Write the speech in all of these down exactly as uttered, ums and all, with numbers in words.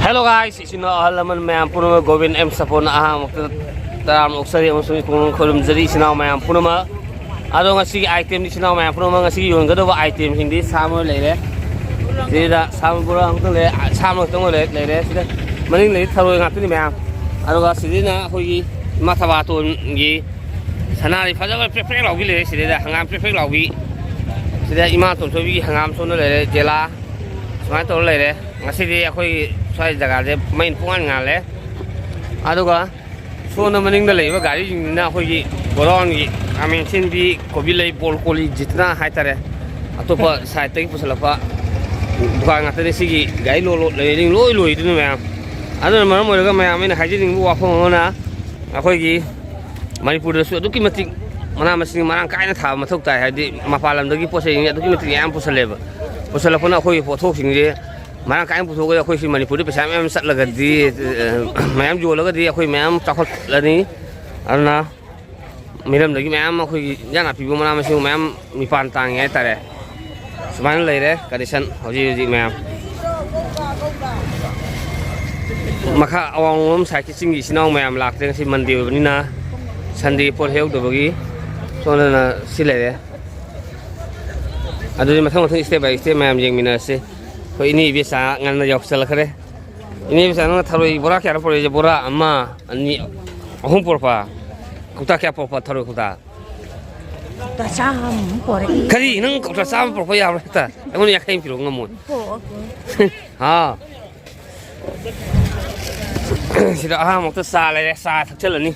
Hello guys, ꯏꯆꯤꯟ ꯏꯅꯥꯎ ꯑꯍꯜ ꯂꯃꯟ ꯃꯌꯥꯝ ꯄꯨꯝꯅꯃꯛ, ꯒꯣꯕꯤꯟ ꯑꯦꯝ ꯁꯥꯄꯣꯟꯅ ꯑꯍꯥꯟꯕꯃꯛꯇ ꯇꯔꯥꯝꯅ ꯑꯣꯛꯆꯔꯤ ꯑꯃꯁꯨꯡ ꯄꯨꯛꯅꯤꯡ ꯈꯣꯏꯔꯨꯝꯖꯔꯤ ꯏꯆꯤꯟ ꯏꯅꯥꯎ ꯃꯌꯥꯝ ꯄꯨꯝꯅꯃꯛ꯫ ꯑꯗꯣ ꯉꯁꯤꯒꯤ item ꯗꯤ ꯏꯆꯤꯟ ꯏꯅꯥꯎ ꯃꯌꯥꯝ ꯄꯨꯝꯅꯃꯛ, ꯉꯁꯤꯒꯤ ꯌꯣꯟꯒꯗꯧꯕ item ꯁꯤꯡꯗꯤ ꯁꯥ ꯃꯔꯣꯏ ꯂꯩꯔꯦ, ꯁꯤꯗ ꯁꯥ ꯃꯔꯣꯏ ꯕꯣꯔꯥ ꯑꯃꯈꯛꯇꯪ ꯂꯩꯔꯦ, ꯁꯥ ꯃꯔꯣꯏ ꯈꯛꯇꯪ ꯑꯣꯏꯔꯦ, ꯂꯩꯔꯦ꯫ ꯁꯤꯗ ꯃꯅꯤꯡ ꯂꯩꯔꯤ ꯊꯔꯣꯏ ꯉꯥꯛꯇꯅꯤ ꯃꯌꯥꯝ꯫ ꯑꯗꯨꯒ ꯁꯤꯗꯅ ꯑꯩꯈꯣꯏꯒꯤ ꯏꯃꯥ ꯊꯕꯥꯇꯣꯟꯒꯤ ꯁꯅꯥꯔꯩ ꯐꯖꯕ ꯄ꯭ꯔꯦꯛ ꯄ꯭ꯔꯦꯛ ꯂꯥꯎꯕꯤ ꯂꯩꯔꯦ꯫ ꯁꯤꯗꯩꯗ ꯍꯪꯒꯥꯝ ꯄ꯭ꯔꯦꯛ ꯄ꯭ꯔꯦꯛ ꯂꯥꯎꯕꯤ, ꯁꯤꯗ ꯏꯃꯥ ꯇꯣꯝꯊꯣꯏꯕꯤꯒꯤ ꯍꯪꯒꯥꯝ ꯁꯣꯝꯗ ꯂꯩꯔꯦ, ꯖꯦꯂꯥ ꯁꯨꯃꯥꯏꯅ ꯇꯧꯔ ꯂꯩꯔꯦ꯫ ꯉꯁꯤꯗꯤ ꯑꯩꯈꯣꯏꯒꯤ ꯁ꯭ꯋꯥꯏ ꯖꯒꯥꯁꯦ ꯃꯩꯅ ꯄꯨꯡꯉꯥꯟ ꯉꯥꯜꯂꯦ꯫ ꯑꯗꯨꯒ ꯁꯣꯝꯗ ꯃꯅꯤꯡꯗ ꯂꯩꯔꯤꯕ ꯒꯥꯔꯤꯁꯤꯡꯁꯤꯅ ꯑꯩꯈꯣꯏꯒꯤ ꯒꯣꯗꯥꯎꯟꯒꯤ ꯈꯥꯃꯦꯟ ꯑꯁꯤꯟꯕꯤ, ꯀꯣꯕꯤ ꯂꯩ, ꯕꯣꯜ ꯀꯣꯂꯤ ꯖꯤꯠꯇꯅ ꯍꯥꯏꯇꯥꯔꯦ, ꯑꯇꯣꯞꯄ ꯁꯥꯏꯠꯇꯒꯤ ꯄꯨꯁꯤꯜꯂꯛꯄ ꯗꯨꯀꯥꯟ ꯉꯥꯛꯇꯅꯤ꯫ ꯁꯤꯒꯤ ꯒꯥꯔꯤ ꯂꯣ ꯂꯣ ꯂꯩꯔꯤꯁꯤꯡ ꯂꯣꯏ ꯂꯣꯏꯗꯣꯏꯅꯤ ꯃꯌꯥꯝ꯫ ꯑꯗꯨꯅ ꯃꯔꯝ ꯑꯣꯏꯔꯒ ꯃꯌꯥꯝ, ꯑꯩꯅ ꯍꯥꯏꯖꯅꯤꯡꯕ ꯋꯥꯐꯝ ꯑꯃꯅ, ꯑꯩꯈꯣꯏꯒꯤ ꯃꯅꯤꯄꯨꯔꯗꯁꯨ ꯑꯗꯨꯛꯀꯤ ꯃꯇꯤꯛ ꯃꯅꯥ ꯃꯁꯤꯡ ꯃꯔꯥꯡ ꯀꯥꯏꯅ ꯊꯥꯕ ꯃꯊꯧ ꯇꯥꯏ꯫ ꯍꯥꯏꯕꯗꯤ ꯃꯄꯥꯟ ꯂꯝꯗꯒꯤ ꯄꯣꯠ ꯆꯩꯁꯤꯡꯁꯦ ꯑꯗꯨꯛꯀꯤ ꯃꯇꯤꯛ ꯃꯌꯥꯝ ꯄꯨꯁꯜꯂꯦꯕ꯫ ꯄꯨꯁꯜꯂꯛꯄꯅ ꯑꯩꯈꯣꯏꯒꯤ ꯄꯣꯠꯊꯣꯛꯁꯤꯡꯁꯦ ꯃꯔꯥꯡ ꯀꯥꯏꯅ ꯄꯨꯊꯣꯛꯑꯒꯗꯤ ꯑꯩꯈꯣꯏ ꯁꯤ ꯃꯅꯤꯄꯨꯔꯗ ꯄꯩꯁꯥ ꯃꯌꯥꯝ ꯆꯠꯂꯒꯗꯤ, ꯑ, ꯃꯌꯥꯝ ꯌꯣꯜꯂꯒꯗꯤ ꯑꯩꯈꯣꯏ ꯃꯌꯥꯝ ꯆꯥꯎꯈꯠꯂꯅꯤ꯫ ꯑꯗꯨꯅ ꯃꯤꯔꯝꯗꯒꯤ ꯃꯌꯥꯝ ꯑꯩꯈꯣꯏꯒꯤ ꯏꯟꯖꯥꯡ ꯅꯥꯄꯤꯕꯨ, ꯃꯅꯥ ꯃꯁꯤꯡ ꯃꯌꯥꯝ ꯃꯤꯄꯥꯟ ꯇꯥꯡꯉꯦ ꯍꯥꯏꯇꯥꯔꯦ꯫ ꯁꯨꯃꯥꯏꯅ ꯂꯩꯔꯦ condition ꯍꯧꯖꯤꯛ ꯍꯧꯖꯤꯛ ꯃꯌꯥꯝ꯫ ꯃꯈꯥ ꯑꯋꯥꯡꯂꯣꯝ ꯁꯥꯏꯠꯀꯤ ꯆꯤꯡꯒꯤ ꯏꯆꯤꯟ ꯏꯅꯥꯎ ꯃꯌꯥꯝ ꯂꯥꯛꯇ꯭ꯔꯦ, ꯉꯁꯤ ꯃꯟꯗꯦ ꯑꯣꯏꯕꯅꯤꯅ꯫ ꯁꯟꯗꯦ ꯄꯣꯠ ꯍꯦꯛꯍꯧꯗꯕꯒꯤ ꯁꯣꯝꯗꯅ ꯁꯤ ꯂꯩꯔꯦ꯫ ꯑꯗꯨꯗꯤ ꯃꯊꯪ ꯃꯊꯪ step by step ꯃꯌꯥꯝ ꯌꯦꯡꯃꯤꯟꯅꯔꯁꯤ꯫ ꯑꯩꯈꯣꯏ ꯏꯅꯦ ꯏꯕꯦꯆꯥ ꯉꯟꯅ ꯌꯧꯁꯜꯂꯛꯈ꯭ꯔꯦ꯫ ꯏꯅꯦ ꯏꯕꯦꯆꯥ, ꯅꯪꯅ ꯊꯔꯣꯏ ꯕꯣꯔꯥ ꯀꯌꯥꯅꯣ ꯄꯨꯔꯛꯏꯁꯦ? ꯕꯣꯔꯥ ꯑꯃ, ꯑꯅꯤ, ꯑꯍꯨꯝ ꯄꯨꯔꯛꯄ? ꯀꯧꯇꯥ ꯀꯌꯥ ꯄꯨꯔꯛꯄ ꯊꯔꯣꯏ ꯀꯧꯇꯥ? ꯀꯧꯇꯥ ꯆꯥꯝꯃꯃꯨꯛ ꯄꯨꯔꯛꯏ꯫ ꯀꯔꯤ? ꯅꯪ ꯀꯧꯇꯥ ꯆꯥꯝꯃ ꯄꯨꯔꯛꯄ ꯌꯥꯕ꯭ꯔꯥ ꯍꯦꯛꯇ? ꯑꯩꯉꯣꯟꯗ ꯌꯥꯡꯈꯩ ꯑꯃ ꯄꯤꯔꯛꯑꯣ ꯉꯝꯃꯣꯏ꯫ ꯄꯨꯔꯛꯑꯣ, ꯄꯨꯔꯛꯑꯣ꯫ ꯍꯥ? ꯁꯤꯗ ꯑꯍꯥꯟꯕꯃꯛꯇ ꯆꯥ ꯂꯩꯔꯦ, ꯆꯥ ꯊꯛꯆꯜꯂꯅꯤ꯫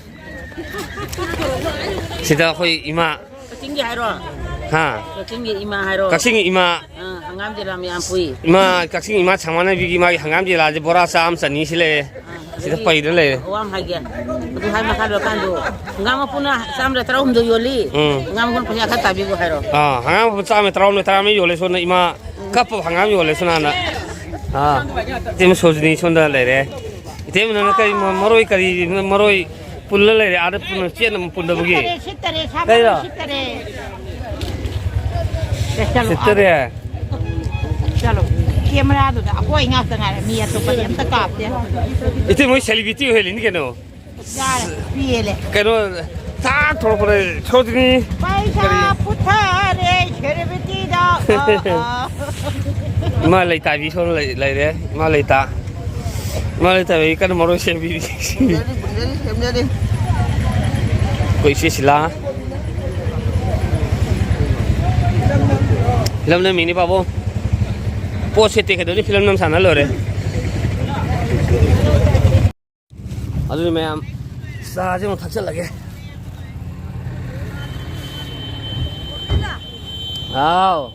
ꯁꯤꯗ ꯑꯩꯈꯣꯏ ꯏꯃꯥ꯫ ꯀꯛꯆꯤꯡꯒꯤ ꯍꯥꯏꯔꯣ? ꯍꯥ? ꯀꯛꯆꯤꯡꯒꯤ ꯏꯃꯥ ꯍꯥꯏꯔꯣ? ꯀꯛꯆꯤꯡꯒꯤ ꯏꯃꯥ꯫ ꯑꯥ, ꯍꯪꯒꯥꯝ ꯖꯤꯂꯥ ꯃꯌꯥꯝ ꯄꯨꯏ꯫ ꯏꯃꯥ, ꯀꯛꯆꯤꯡ ꯏꯃꯥ ꯁꯪꯕꯥꯅꯕꯤꯒꯤ ꯃꯥꯒꯤ ꯍꯪꯒꯥꯝ ꯖꯤꯂꯥꯁꯦ ꯕꯣꯔꯥ ꯆꯥꯝꯃ ꯆꯅꯤ ꯁꯤ ꯂꯩꯔꯦ꯫ ꯑꯥ, ꯁꯤꯗ ꯑꯗꯒꯤ ꯄꯩꯗ ꯂꯩꯔꯦ꯫ ꯋꯥ ꯑꯃ ꯍꯥꯏꯒꯦ꯫ ꯑꯗꯨ ꯍꯥꯏ ꯃꯈꯥ ꯂꯣꯏꯔꯀꯥꯟꯗꯣ, ꯍꯪꯒꯥꯝ ꯃꯄꯨꯅ ꯆꯥꯝꯃꯗ ꯇꯔꯥꯍꯨꯝꯗꯣꯏ ꯌꯣꯜꯂꯤ꯫ ꯎꯝ꯫ ꯍꯪꯒꯥꯝ ꯃꯄꯨꯅ ꯄꯩꯁꯥ ꯈꯔ ꯇꯥꯕꯤꯒꯣ ꯍꯥꯏꯔꯣ꯫ ꯑꯥ, ꯍꯪꯒꯥꯝ ꯃꯄꯨꯅ ꯆꯥꯝꯃ ꯇꯔꯥꯍꯨꯝꯗꯣꯏ, ꯇꯔꯥꯃꯔꯤ ꯌꯣꯜꯂꯦ ꯁꯣꯝꯗ ꯏꯃꯥ꯫ ꯀꯞꯄ ꯍꯪꯒꯥꯝ ꯌꯣꯜꯂꯦ ꯁꯣꯝ ꯅꯥꯀꯟꯗ꯫ ꯑꯥ, ꯏꯇꯩꯃ ꯁꯣꯖꯤꯅꯤ ꯁꯣꯝꯗ ꯂꯩꯔꯦ꯫ ꯏꯇꯩꯃ ꯅꯪꯅ ꯀꯔꯤ ꯃ-, ꯃꯔꯣꯏ ꯀꯔꯤ ꯃ-, ꯃꯔꯣꯏ ꯄꯨꯜꯂ ꯂꯩꯔꯦ, ꯑꯥꯗ ꯄꯨꯟꯅ ꯆꯦꯠꯅ ꯄꯨꯟꯗꯕꯒꯤ? ꯁꯤꯠꯇꯔꯦ, ꯁꯤꯠꯇꯔꯦ, ꯁꯥ ꯀꯩꯔꯣ? ꯁꯤꯠꯇꯔꯦ꯫ ꯑꯦ, ꯆꯠꯂꯣ, ꯁꯤꯠꯇꯔꯦ? ꯑꯥꯗ꯫ ꯆꯠꯂꯣ꯫ ꯀꯦꯃꯦꯔꯥꯗꯨꯗ ꯑꯩꯈꯣꯏ ꯉꯥꯛꯇ ꯉꯥꯏꯔꯦ, ꯃꯤ ꯑꯇꯣꯞꯄꯗꯤ ꯑꯝꯇ ꯀꯥꯞꯇꯦ꯫ ꯏꯆꯦ, ꯃꯣꯏ ꯁꯦꯂꯤꯕ꯭ꯔꯤꯇꯤ ꯑꯣꯏꯍꯜꯂꯤꯅꯤ ꯀꯩꯅꯣ꯫ ꯌꯥꯔꯦ, ꯄꯦꯜꯂꯦ꯫ ꯀꯩꯅꯣ, ꯆꯥꯛ ꯊꯣꯔꯛꯄꯗ ꯁꯣꯗ꯭ꯔꯤ꯫ ꯄꯩꯁꯥ ꯀꯔꯤ? ꯄꯨꯊꯔꯦ ꯁꯦꯂꯤꯕ꯭ꯔꯤꯇꯤꯗ꯫ ꯑ, ꯑ꯫ ꯏꯃꯥ ꯂꯩꯇꯥꯕꯤ ꯁꯣꯝꯗ ꯂꯩ-, ꯂꯩꯔꯦ꯫ ꯏꯃꯥ ꯂꯩꯇꯥ꯫ ꯏꯃꯥ ꯂꯩꯇꯥꯕꯤ ꯀꯟꯅ ꯃꯔꯣꯏ ꯁꯦꯝꯕꯤꯔꯤ꯫ ꯁꯦꯝꯖꯔꯤ, ꯁꯦꯝꯖꯔꯤ꯫ ꯑꯩꯈꯣꯏ ꯏꯆꯦ ꯁꯤꯂꯥ꯫ ꯐꯤꯂꯝ ꯅꯝꯃꯤꯅꯤ ꯄꯥꯕꯨꯡ꯫ ꯄꯣꯠ ꯁꯦꯠꯇꯦ ꯀꯩꯗꯧꯅꯤ, ꯐꯤꯂꯝ ꯅꯝ ꯁꯥꯟꯅ ꯂꯣꯏꯔꯦ꯫ ꯑꯗꯨꯗꯤ ꯃꯌꯥꯝ ꯆꯥꯁꯦ ꯑꯃꯨꯛ ꯊꯛꯆꯜꯂꯒꯦ꯫ ꯍꯥꯎ꯫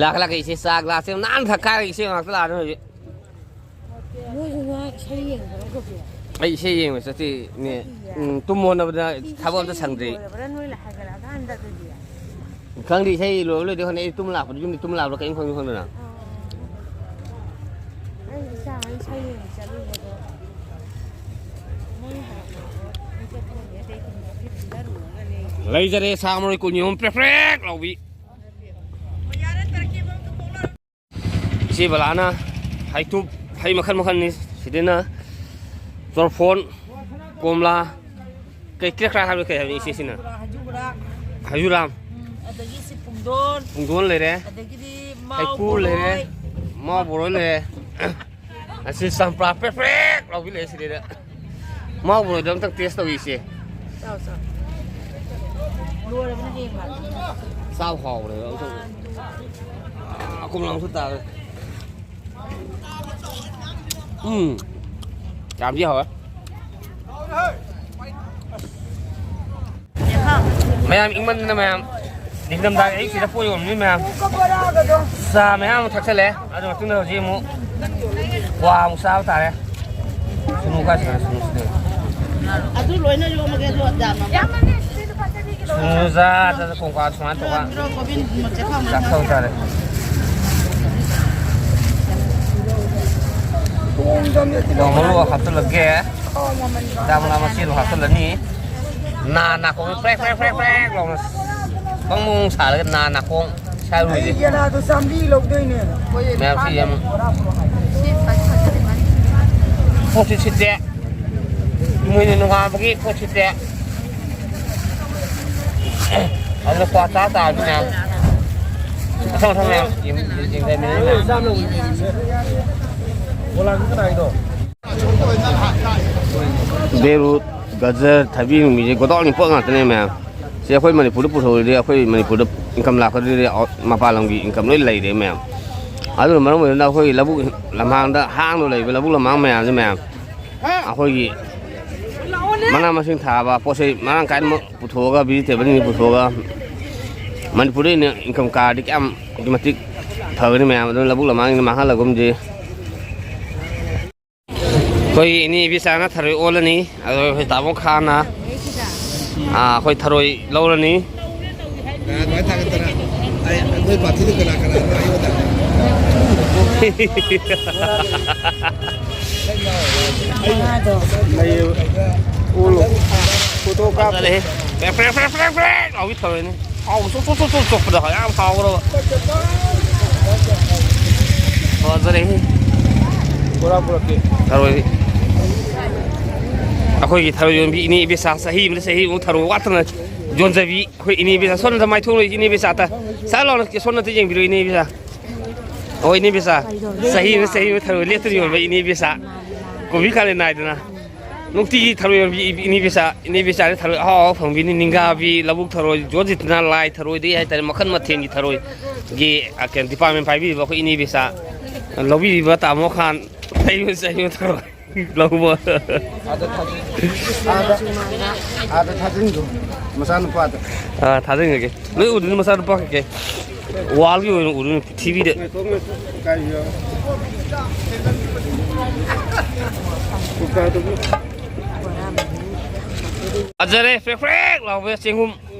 ꯂꯥꯛ ꯂꯥꯛ ꯏꯆꯦ ꯆꯥ ꯒ꯭ꯂꯥꯁꯁꯦ ꯅꯥꯟꯅ ꯊꯛꯀꯥꯏꯔꯒ ꯏꯆꯦ ꯉꯥꯛꯇ ꯂꯥꯛꯑꯅꯤ ꯍꯧꯖꯤꯛ꯫ ꯃꯣꯏꯁꯨ ꯉꯥ ꯏꯁꯩ ꯌꯦꯡꯕ꯭ꯔꯣ ꯀꯩꯗꯧꯒꯦ? ꯑꯩ ꯏꯁꯩ ꯌꯦꯡꯕ ꯆꯠꯇꯦ, ꯏꯅꯦ꯫ ꯆꯠꯇꯤꯌꯦ꯫ ꯎꯝ, ꯇꯨꯝꯃꯣ ꯍꯣꯠꯅꯕꯗ ꯊꯕꯛ ꯑꯝꯇ ꯏꯁꯩ ꯁꯪꯗ꯭ꯔꯤ꯫ ꯂꯣꯏꯔꯕ꯭ꯔꯥ ꯅꯣꯏ ꯍꯥꯏꯒꯠꯂꯛꯑꯀꯥꯟꯗ ꯑꯗꯨꯗꯤ? ꯈꯪꯗꯦ, ꯏꯁꯩ ꯂꯣꯏꯕ ꯂꯣꯏꯗꯦ ꯈꯪꯗꯦ꯫ ꯑꯩ ꯇꯨꯝ ꯂꯥꯛꯄꯗ ꯌꯨꯝꯗ ꯇꯨꯝ ꯂꯥꯛꯄ꯭ꯔꯥ ꯀꯔꯤꯝ ꯈꯪꯗꯦ ꯈꯪꯗꯅ꯫ ꯑꯣ꯫ ꯑꯩ ꯏꯆꯥ ꯏꯁꯩ ꯌꯦꯡꯕ ꯆꯠꯂꯨꯕꯗꯣ ꯃꯣꯏ ꯍꯜꯂꯛꯄꯗꯣ ꯃꯤ ꯆꯠꯄ ꯈꯪꯗꯦ꯫ ꯑꯇꯩ ꯈꯨꯟꯗ ꯐꯤꯐꯇꯤ ꯂꯧꯔꯨꯔꯒꯅꯦ꯫ ꯂꯩꯖꯔꯦ ꯁꯥ ꯃꯔꯣꯏ ꯀꯨꯟ ꯑꯍꯨꯝ ꯄ꯭ꯔꯦꯛ ꯄ꯭ꯔꯦꯛ ꯂꯥꯎꯕꯤ꯫ ꯏꯆꯦ ꯕꯂꯥꯅ ꯍꯩꯇꯨꯞ, ꯍꯩ ꯃꯈꯜ ꯃꯈꯜꯅꯤ꯫ ꯁꯤꯗꯅ ꯆꯣꯔꯐꯣꯟ, ꯀꯣꯝꯂꯥ, ꯀꯩ ꯀ꯭ꯔꯦꯛ ꯀ꯭ꯔꯥꯛ ꯍꯥꯏꯕ ꯀꯩ ꯍꯥꯏꯕꯅꯤ ꯏꯆꯦꯁꯤꯅ? ꯍꯩꯖꯨꯔꯥ, ꯍꯩꯖꯨꯔꯥ꯫ ꯍꯩꯖꯨꯔꯥꯝ꯫ ꯎꯝ, ꯑꯗꯒꯤ ꯁꯤ ꯄꯨꯡꯗꯣꯟ꯫ ꯄꯨꯡꯗꯣꯟ ꯂꯩꯔꯦ꯫ ꯑꯗꯒꯤꯗꯤ ꯃꯥꯎ ꯍꯩꯀꯨ ꯂꯩꯔꯦ꯫ ꯕꯣꯔꯣꯏ꯫ ꯃꯥꯎ ꯕꯣꯔꯣꯏ ꯂꯩꯔꯦ꯫ ꯑꯁꯤ ꯆꯝꯄ꯭ꯔꯥ ꯄ꯭ꯔꯦꯛ ꯄ꯭ꯔꯦꯛ ꯂꯥꯎꯕꯤ ꯂꯩꯔꯦ ꯁꯤꯗꯩꯗ꯫ ꯃꯥꯎ ꯕꯣꯔꯣꯏꯗꯣ ꯑꯝꯇꯪ ꯇꯦꯁ ꯇꯧꯒꯦ ꯏꯆꯦ꯫ ꯆꯥꯎ, ꯆꯥꯎ꯫ ꯂꯣꯏꯔꯕꯅ ꯍꯦꯡꯕ꯫ ꯆꯥꯎ ꯍꯥꯎꯕꯅꯦꯕ ꯑꯝꯇꯪ꯫ ꯑꯥ, ꯀꯣꯝꯂꯥ ꯑꯃꯁꯨ ꯇꯥꯔꯦ꯫ ꯎꯝ꯫ ꯌꯥꯝꯗꯤ ꯍꯥꯎꯋꯦ꯫ ꯃꯌꯥꯝ ꯏꯪꯃꯟꯗꯅ ꯃꯌꯥꯝ ꯅꯤꯡꯊꯝꯊꯥꯒꯤ ꯑꯌꯨꯛꯁꯤꯗ ꯄꯣꯠ ꯌꯣꯟꯕꯅꯤ ꯃꯌꯥꯝ꯫ ꯆꯥ ꯃꯌꯥꯝ ꯑꯃ ꯊꯛꯆꯜꯂꯦ꯫ ꯑꯗꯨ ꯃꯇꯨꯡꯗ ꯍꯧꯖꯤꯛ ꯑꯃꯨꯛ ꯀ꯭ꯋꯥ ꯑꯃꯨꯛ ꯆꯥꯕ ꯇꯥꯔꯦ꯫ ꯁꯨꯅꯨ ꯀꯥꯏ ꯆꯠꯈ꯭ꯔꯦ? ꯁꯨꯅꯨ ꯁꯤꯗꯤ꯫ ꯑꯗꯨ ꯂꯣꯏꯅ ꯌꯣꯝꯃꯒꯦ, ꯑꯗꯣ ꯌꯥꯝꯃꯝꯃꯦ꯫ ꯁꯨꯅꯨ ꯆꯥ, ꯆꯥ, ꯀꯣꯡꯀꯥ ꯁꯨꯃꯥꯏꯅ ꯇꯧꯕ꯫ ꯆꯥꯛ ꯊꯧ ꯇꯥꯔꯦ꯫ ꯃꯣꯔꯣꯛ ꯍꯥꯞꯆꯤꯜꯂꯒꯦ꯫ ꯍꯤꯗꯥꯛ ꯃꯅꯥ ꯃꯆꯦꯠ ꯑꯃ ꯍꯥꯞꯆꯤꯜꯂꯅꯤ꯫ ꯅꯥ ꯅꯥꯀꯣꯡ ꯄ꯭ꯔꯦꯛ ꯄ꯭ꯔꯦꯛ ꯄ꯭ꯔꯦꯛ ꯄ꯭ꯔꯦꯛ ꯂꯥꯎꯅ ꯕꯪ ꯕꯪ ꯁꯥꯔꯒ ꯅꯥ ꯅꯥꯀꯣꯡ ꯁꯥꯔꯨꯔꯤꯁꯦ꯫ ꯑꯩ ꯌꯦꯅꯥꯗꯣ ꯆꯥꯝꯃꯔꯤ ꯂꯧꯗꯣꯏꯅꯦ꯫ ꯃꯌꯥꯝꯁꯤ ꯌꯦꯡꯉꯨ꯫ ꯄꯣꯠꯁꯨ ꯁꯤꯠꯇꯦ꯫ ꯏꯃꯣꯏꯅꯨ ꯅꯣꯡꯉꯥꯟꯕꯒꯤ ꯄꯣꯠ ꯁꯤꯠꯇꯦ꯫ ꯑꯗꯨꯅ ꯀ꯭ꯋꯥ ꯆꯥ ꯇꯥꯔꯗꯤ ꯃꯌꯥꯝ꯫ ꯃꯊꯪ ꯃꯊꯪ ꯃꯌꯥꯝ ꯌꯦꯡ-, ꯌꯦꯡ-, ꯌꯦꯡꯊꯃꯤꯟꯅꯁꯤ ꯃꯌꯥꯝ꯫ ꯕꯦꯔꯨꯠ, ꯒꯖꯔ, ꯊꯕꯤ ꯅꯨꯡꯕꯤꯁꯦ ꯒꯣꯗꯥꯎꯟꯒꯤ ꯄꯣꯠ ꯉꯥꯛꯇꯅꯦ ꯃꯌꯥꯝ꯫ ꯁꯤ ꯑꯩꯈꯣꯏ ꯃꯅꯤꯄꯨꯔꯗ ꯄꯨꯊꯣꯛꯑꯗꯤ ꯑꯩꯈꯣꯏ ꯃꯅꯤꯄꯨꯔꯗ ꯏꯟꯀꯝ ꯂꯥꯛꯀꯗꯣꯏꯗꯤ ꯑꯥꯎꯠ-, ꯃꯄꯥꯟ ꯂꯝꯒꯤ ꯏꯟꯀꯝ ꯂꯣꯏ ꯂꯩꯔꯦ ꯃꯌꯥꯝ꯫ ꯑꯗꯨꯅ ꯃꯔꯝ ꯑꯣꯏꯗꯨꯅ ꯑꯩꯈꯣꯏꯒꯤ ꯂꯧꯕꯨꯛ ꯂꯝꯍꯥꯡꯗ ꯍꯥꯡꯗꯨꯅ ꯂꯩꯕ ꯂꯧꯕꯨꯛ ꯂꯝꯍꯥꯡ ꯃꯌꯥꯝꯁꯦ ꯃꯌꯥꯝ ꯑꯩꯈꯣꯏꯒꯤ ꯃꯅꯥ ꯃꯁꯤꯡ ꯊꯥꯕ ꯄꯣꯠ ꯆꯩ ꯃꯔꯥꯡ ꯀꯥꯏꯅꯃꯛ ꯄꯨꯊꯣꯛꯑꯒ, ꯚꯤꯖꯤꯇꯦꯕꯜꯁꯤꯡꯁꯦ ꯄꯨꯊꯣꯛꯑꯒ ꯃꯅꯤꯄꯨꯔꯗ ꯑꯩꯅ ꯏꯟꯀꯝ ꯀꯥꯔꯗꯤ ꯀꯌꯥꯝ ꯑꯗꯨꯛꯀꯤ ꯃꯇꯤꯛ ꯐꯒꯅꯤ ꯃꯌꯥꯝ꯫ ꯑꯗꯨꯅ ꯂꯧꯕꯨꯛ ꯂꯝꯍꯥꯡꯁꯤꯡꯁꯦ ꯃꯥꯡꯍꯜꯂꯒꯨꯝꯁꯤ꯫ ꯑꯩꯈꯣꯏꯒꯤ ꯏꯅꯦ ꯏꯕꯦꯆꯥꯅ ꯊꯔꯣꯏ ꯑꯣꯜꯂꯅꯤ, ꯑꯗꯣ ꯑꯩꯈꯣꯏ ꯇꯥꯃꯣ ꯈꯥꯅ, ꯑꯥ, ꯑꯩꯈꯣꯏ ꯊꯔꯣꯏ ꯂꯧꯔꯅꯤ꯫ ꯉꯥꯏꯍꯥꯛ ꯊꯥꯒꯠꯇꯅ꯫ ꯑꯩ, ꯑꯩꯈꯣꯏ ꯄꯥꯔꯇꯤꯗ ꯀꯅꯥ ꯀꯅꯥꯅꯣ ꯑꯩꯉꯣꯟꯗ? ꯂꯩꯌꯦꯕ꯫ ꯑꯣꯜꯂꯣ꯫ ꯐꯣꯇꯣ ꯀꯥꯞꯄꯣ꯫ ꯐꯖꯔꯦꯍꯦ꯫ ꯄ꯭ꯔꯦꯛ, ꯄ꯭ꯔꯦꯛ, ꯄ꯭ꯔꯦꯛ, ꯄ꯭ꯔꯦꯛ, ꯄ꯭ꯔꯦꯛ ꯂꯥꯎꯕꯤ ꯊꯔꯣꯏꯅꯤ꯫ ꯍꯥꯎꯕ ꯆꯣꯞ, ꯆꯣꯞ, ꯆꯣꯞ, ꯆꯣꯞ ꯆꯣꯞꯄꯗ ꯌꯥꯝ ꯍꯥꯎꯒꯗꯕ꯫ ꯐꯖꯔꯦꯍꯦ꯫ ꯕꯣꯔꯥ ꯄꯨꯔꯛꯀꯦ꯫ ꯊꯔꯣꯏ꯫ ꯑꯩꯈꯣꯏꯒꯤ ꯊꯔꯣꯏ ꯌꯣꯟꯕꯤ ꯏꯅꯦ ꯏꯕꯦꯆꯥ ꯆꯍꯤ ꯑꯃꯗ ꯆꯍꯤ ꯑꯃꯨꯛ ꯊꯔꯣꯏ ꯋꯥꯠꯇꯅ ꯌꯣꯟꯖꯕꯤ ꯑꯩꯈꯣꯏ ꯏꯅꯦ ꯏꯕꯦꯆꯥ꯫ ꯁꯣꯝꯗ ꯃꯥꯏꯊꯣꯡ ꯂꯩ ꯏꯅꯦ ꯏꯕꯦꯆꯥ ꯑꯝꯇ꯫ ꯁꯥ ꯂꯥꯎꯅ ꯁꯣꯝꯗ ꯑꯝꯇ ꯌꯦꯡꯕꯤꯔꯣ ꯏꯅꯦ ꯏꯕꯦꯆꯥ꯫ ꯑꯣ ꯏꯅꯦ ꯏꯕꯦꯆꯥ꯫ ꯆꯍꯤ ꯑꯃꯗ ꯆꯍꯤ ꯑꯃ ꯊꯔꯣꯏ ꯂꯦꯞꯇꯅ ꯌꯣꯟꯕ ꯏꯅꯦ ꯏꯕꯦꯆꯥ꯫ ꯀꯨꯝꯕꯤ ꯀꯥꯂꯦꯟ ꯅꯥꯏꯗꯅ꯫ ꯅꯨꯡꯇꯤꯒꯤ ꯊꯔꯣꯏ ꯌꯣꯟꯕꯤ ꯏꯅꯦ ꯏꯕꯦꯆꯥ, ꯏꯅꯦ ꯏꯕꯦꯆꯥꯅ ꯊꯔꯣꯏ ꯑꯍꯥꯎ ꯑꯍꯥꯎ ꯐꯪꯕꯤꯅꯤ꯫ ꯅꯤꯡꯒꯥꯕꯤ, ꯂꯧꯕꯨꯛ ꯊꯔꯣꯏ, ꯖꯣꯟꯖꯤꯠꯇꯅ ꯂꯥꯏ ꯊꯔꯣꯏꯗꯒꯤ ꯍꯥꯏꯇꯥꯔꯦ, ꯃꯈꯜ ꯃꯊꯦꯜꯒꯤ ꯊꯔꯣꯏꯒꯤ, ꯑ, ꯀꯩꯅꯣ, ꯗꯤꯄꯥꯔꯠꯃꯦꯟ ꯄꯥꯏꯕꯤꯔꯤꯕ ꯑꯩꯈꯣꯏ ꯏꯅꯦ ꯏꯕꯦꯆꯥ, ꯂꯧꯕꯤꯔꯤꯕ ꯇꯥꯃꯣ ꯈꯥꯟ, ꯂꯩꯕ ꯆꯩꯕ ꯊꯔꯣꯏ ꯂꯧꯕ꯫ ꯑꯥꯗ ꯊꯥꯖꯤꯟ-, ꯑꯥꯗ, ꯑꯥꯗ ꯊꯥꯖꯤꯟꯈꯣ, ꯃꯆꯥꯅꯨꯄꯥꯗ꯫ ꯑꯥ, ꯊꯥꯖꯤꯟꯈ꯭ꯔꯒꯦ꯫ ꯂꯣꯏ ꯎꯗꯣꯏꯅꯤ ꯃꯆꯥꯅꯨꯄꯥ ꯀꯩꯀꯩ꯫ ꯋꯥꯜꯒꯤ ꯑꯣꯏꯅ ꯎꯗꯣꯏꯅꯤ ꯄ꯭ꯔꯤꯊꯤꯕꯤꯗ꯫ ꯐꯖꯔꯦ, ꯄ꯭ꯔꯦꯛ ꯄ꯭ꯔꯦꯛ ꯂꯥꯎꯕ ꯆꯦꯡꯒꯨꯝ꯫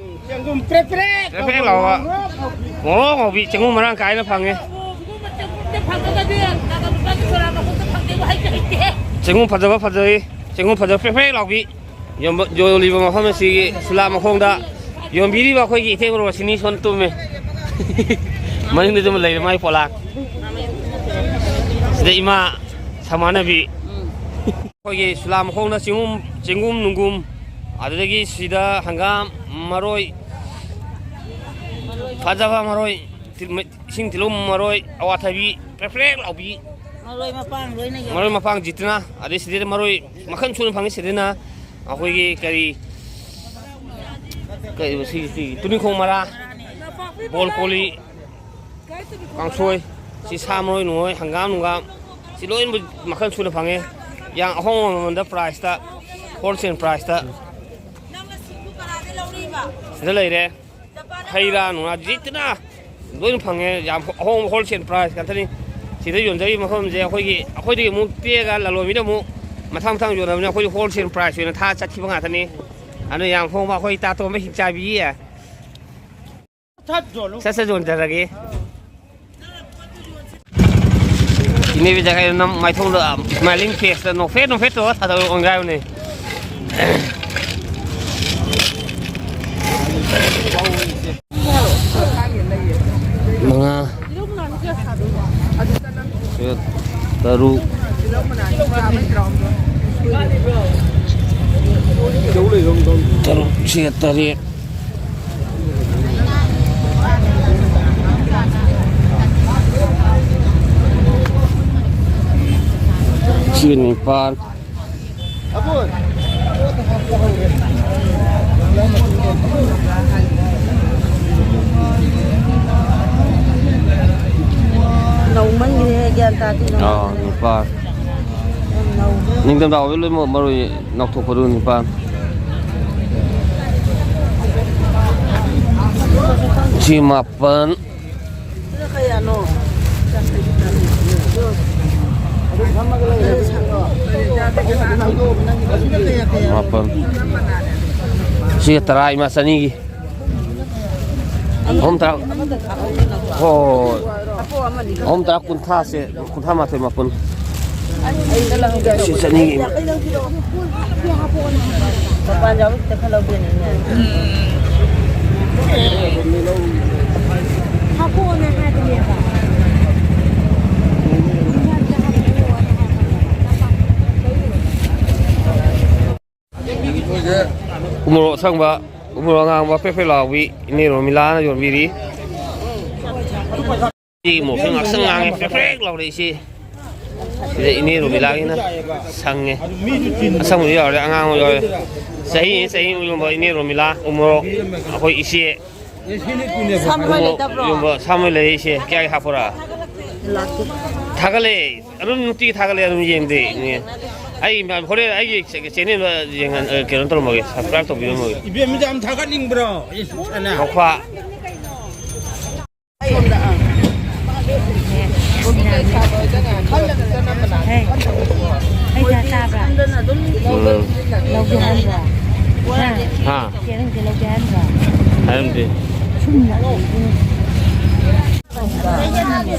ꯆꯦꯡꯒꯨꯝ ꯄ꯭ꯔꯦꯛ ꯄ꯭ꯔꯦꯛ ꯄ꯭ꯔꯦꯛ ꯄ꯭ꯔꯦꯛ ꯂꯥꯎꯕ꯫ ꯉꯧꯔꯣꯛ ꯉꯧꯔꯣꯛ ꯉꯧꯕ꯫ ꯉꯧꯕꯤ ꯆꯦꯡꯒꯨꯝ ꯃꯔꯥꯡ ꯀꯥꯏꯅ ꯐꯪꯉꯦ꯫ ꯆꯦꯡꯒꯨꯝ ꯐꯖꯕ ꯐꯖꯩ꯫ ꯆꯦꯡꯒꯨꯝ ꯐꯖꯕ ꯄ꯭ꯔꯦꯛ ꯄ꯭ꯔꯦꯛ ꯂꯥꯎꯕꯤ꯫ ꯌꯣꯟꯕ-, ꯌꯣꯜꯂꯤꯕ ꯃꯐꯝ ꯑꯁꯤꯒꯤ ꯁꯨꯂꯥ ꯃꯈꯣꯡꯗ ꯌꯣꯟꯕꯤꯔꯤꯕ ꯑꯩꯈꯣꯏꯒꯤ ꯏꯇꯩꯃ ꯔꯣꯁꯤꯅꯤ ꯁꯣꯟ ꯇꯨꯝꯃꯦ꯫ ꯃꯅꯤꯡꯗ ꯑꯗꯨꯝ ꯂꯩꯔꯦ ꯃꯥꯏ ꯄꯣꯂꯥꯡ꯫ ꯁꯤꯗ ꯏꯃꯥ ꯁꯃꯥꯟꯅꯕꯤ꯫ ꯑꯩꯈꯣꯏꯒꯤ ꯁꯨꯂꯥ ꯃꯈꯣꯡꯗ ꯆꯤꯡꯒꯨꯝ, ꯆꯤꯡꯒꯨꯝ ꯅꯨꯡꯒꯨꯝ, ꯑꯗꯨꯗꯒꯤ ꯁꯤꯗ ꯍꯪꯒꯥꯝ, ꯃꯔꯣꯏ, ꯐꯖꯕ ꯃꯔꯣꯏ, ꯇꯤꯜ-, ꯏꯁꯤꯡ ꯇꯤꯜꯍꯧ ꯃꯔꯣꯏ, ꯑꯋꯥꯊꯕꯤ, ꯄ꯭ꯔꯦꯛ ꯄ꯭ꯔꯦꯛ ꯂꯥꯎꯕꯤ꯫ ꯃꯔꯣꯏ ꯃꯄꯥꯡ ꯂꯣꯏꯅ ꯌꯥꯎꯔꯦ꯫ ꯃꯔꯣꯏ ꯃꯄꯥꯡ ꯖꯤꯠꯇꯅ, ꯑꯗꯩ ꯁꯤꯗꯩꯗ ꯃꯔꯣꯏ ꯃꯈꯜ ꯁꯨꯅ ꯐꯪꯉꯤ꯫ ꯁꯤꯗꯅ ꯑꯩꯈꯣꯏꯒꯤ ꯀꯔꯤ, ꯀꯔꯤ ꯁꯤ, ꯁꯤ ꯇꯨꯅꯤꯡꯈꯣꯡ ꯃꯔꯥ, ꯕꯣꯜ ꯀꯣꯂꯤ, ꯀꯥꯡꯁꯣꯏ, ꯁꯤ ꯁꯥ ꯃꯔꯣꯏ ꯅꯨꯡꯉꯣꯏ, ꯍꯪꯒꯥꯝ ꯅꯨꯡꯒꯥꯝ, ꯁꯤ ꯂꯣꯏꯅꯃꯛ ꯃꯈꯜ ꯁꯨꯅ ꯐꯪꯉꯦ꯫ ꯌꯥꯝ ꯑꯍꯣꯡꯕ ꯃꯃꯜꯗ price ꯇ, wholesale price ꯇ ꯁꯤꯗ ꯂꯩꯔꯦ꯫ ꯍꯩ ꯔꯥ ꯅꯨꯡꯔꯥ ꯖꯤꯠꯇꯅ ꯂꯣꯏꯅ ꯐꯪꯉꯦ꯫ ꯌꯥꯝ ꯑꯍꯣꯡꯕ wholesale price ꯉꯥꯛꯇꯅꯤ꯫ ꯁꯤꯗ ꯌꯣꯟꯖꯔꯤꯕ ꯃꯐꯝꯁꯦ ꯑꯩꯈꯣꯏꯒꯤ, ꯑꯩꯈꯣꯏꯗꯒꯤ ꯑꯃꯨꯛ ꯄꯤꯔꯒ ꯂꯂꯣꯟꯕꯤꯗ ꯑꯃꯨꯛ ꯃꯊꯪ ꯃꯊꯪ ꯌꯣꯟꯅꯕꯅꯤꯅ ꯑꯩꯈꯣꯏꯗꯤ wholesale price ꯑꯣꯏꯅ ꯊꯥ ꯆꯠꯈꯤꯕ ꯉꯥꯛꯇꯅꯤ꯫ ꯑꯗꯨꯅ ꯌꯥꯝ ꯍꯣꯡꯕ ꯑꯩꯈꯣꯏ ꯇꯥꯇꯣꯝꯕ ꯍꯤꯡꯆꯥꯕꯤ꯫ ꯁꯠ ꯁꯠ ꯌꯣꯟꯖꯔꯒꯦ꯫ ꯏꯅꯦꯕꯤ ꯖꯒꯥꯏ ꯅꯝ ꯃꯥꯏꯊꯣꯡꯗ smiling face ꯇ ꯅꯣꯛꯐꯦꯠ ꯅꯣꯛꯐꯦꯠ ꯇꯧꯔ ꯊꯥꯗꯧ ꯑꯣꯟꯒꯥꯏꯕꯅꯦ꯫ ꯃꯉꯥ, ꯇꯔꯦꯠ, ꯇꯔꯨꯛ, ꯇꯔꯨꯛ, ꯁꯤ ꯇꯔꯦꯠ꯫ ꯁꯤ ꯅꯤꯄꯥꯜ꯫ ꯅꯧꯃꯟꯈ꯭ꯔꯦ, ꯒ꯭ꯌꯥꯟ ꯇꯥꯗꯦ, ꯅꯧꯃꯟꯈ꯭ꯔꯦ꯫ ꯑꯥ, ꯅꯤꯄꯥꯜ꯫ ꯌꯥꯝ ꯅꯧꯈ꯭ꯔꯦ꯫ ꯅꯤꯡꯊꯝꯊꯥ ꯑꯣꯏꯕ ꯂꯣꯏꯅꯃꯛ ꯃꯔꯣꯏ ꯅꯧꯊꯣꯛꯄꯗꯨ ꯅꯤꯄꯥꯜ꯫ ꯁꯤ ꯃꯥꯄꯜ꯫ ꯁꯤꯅ ꯀꯌꯥꯅꯣ? ꯃꯥꯄꯜ꯫ ꯁꯤꯒ ꯇꯔꯥ, ꯏꯃꯥ ꯆꯅꯤꯒꯤ꯫ ꯑꯍꯨꯝ ꯇꯔꯥ꯫ ꯍꯣꯏ, ꯍꯣꯏ, ꯍꯣꯏ꯫ ꯑꯍꯨꯝ ꯇꯔꯥ ꯀꯨꯟꯊ꯭ꯔꯥꯁꯦ, ꯀꯨꯟꯊ꯭ꯔꯥ ꯃꯥꯊꯣꯏ ꯃꯥꯄꯜ꯫ ꯁꯤ ꯆꯠꯅꯤꯡꯉꯤ꯫ ꯃꯄꯥꯟ ꯌꯥꯎꯕ ꯈꯤꯇ ꯈꯔ ꯂꯧꯒꯦꯅꯦ꯫ ꯍꯥꯄꯛꯑꯣꯅ ꯍꯥꯏꯕꯅꯦꯕ꯫ ꯎꯃꯣꯔꯣꯛ ꯑꯁꯪꯕ, ꯎꯃꯣꯔꯣꯛ ꯑꯉꯥꯡꯕ ꯄ꯭ꯔꯦꯛ ꯄ꯭ꯔꯦꯛ ꯂꯥꯎꯕꯤ ꯏꯅꯦ ꯔꯣꯃꯤꯂꯥꯅ ꯌꯣꯟꯕꯤꯔꯤ꯫ ꯁꯤ ꯃꯣꯔꯣꯛꯁꯦ ꯉꯥꯛꯁꯪ ꯉꯥꯡꯉꯦ, ꯄ꯭ꯔꯦꯛ ꯄ꯭ꯔꯦꯛ ꯂꯥꯎꯔꯦ ꯏꯆꯦ꯫ ꯁꯤꯗ ꯏꯅꯦ ꯔꯣꯃꯤꯂꯥꯒꯤꯅ ꯁꯪꯉꯦ꯫ ꯑꯁꯪꯕꯁꯨ ꯌꯥꯎꯔꯦ, ꯑꯉꯥꯡꯕ ꯌꯥꯎꯔꯦ꯫ ꯆꯍꯤ ꯆꯍꯤ ꯌꯣꯟꯕ ꯏꯅꯦ ꯔꯣꯃꯤꯂꯥ ꯎꯃꯣꯔꯣꯛ ꯑꯩꯈꯣꯏ ꯏꯆꯦ꯫ ꯁꯝ ꯍꯣꯏ ꯂꯩꯇꯕ꯭ꯔꯣ? ꯌꯣꯟꯕ ꯁꯝ ꯍꯣꯏ ꯂꯩ ꯏꯆꯦ꯫ ꯀꯌꯥꯒꯤ ꯍꯥꯞꯄꯣꯔꯥ? ꯂꯥꯛꯀꯦ꯫ ꯊꯥꯒꯠꯂꯦ꯫ ꯑꯗꯨꯝ ꯅꯨꯡꯇꯤꯒꯤ ꯊꯥꯒꯠꯂꯦ, ꯑꯗꯨꯝ ꯌꯦꯡꯗꯦ꯫ ꯏꯅꯦ, ꯑꯩ ꯍꯣꯔꯦꯟ ꯑꯩꯒꯤ ꯆꯦꯅꯦꯜꯗ ꯌꯦꯡꯍꯟ-, ꯑ, ꯀꯩꯅꯣ ꯇꯧꯔꯝꯃꯒꯦ, subscribe ꯇꯧꯕꯤꯔꯝꯃꯒꯦ꯫ ꯏꯕꯦꯝꯃ ꯌꯥꯝ ꯊꯥꯒꯠꯅꯤꯡꯕ꯭ꯔꯣ? ꯏꯁ, ꯑꯅ꯫ ꯃꯈ꯭ꯋꯥ꯫ ꯍꯦ, ꯄꯩꯁꯥ ꯆꯥꯕ꯭ꯔꯥ? ꯎꯝ꯫ ꯂꯧꯒꯦ ꯍꯥꯏꯕ꯭ꯔꯣ? ꯍꯥ? ꯍꯥ? ꯆꯦ ꯅꯪꯁꯦ ꯂꯧꯒꯦ ꯍꯥꯏꯕ꯭ꯔꯣ? ꯍꯥꯏꯔꯝꯗꯦ꯫ ꯁꯨꯝ ꯂꯥꯛꯑꯣ꯫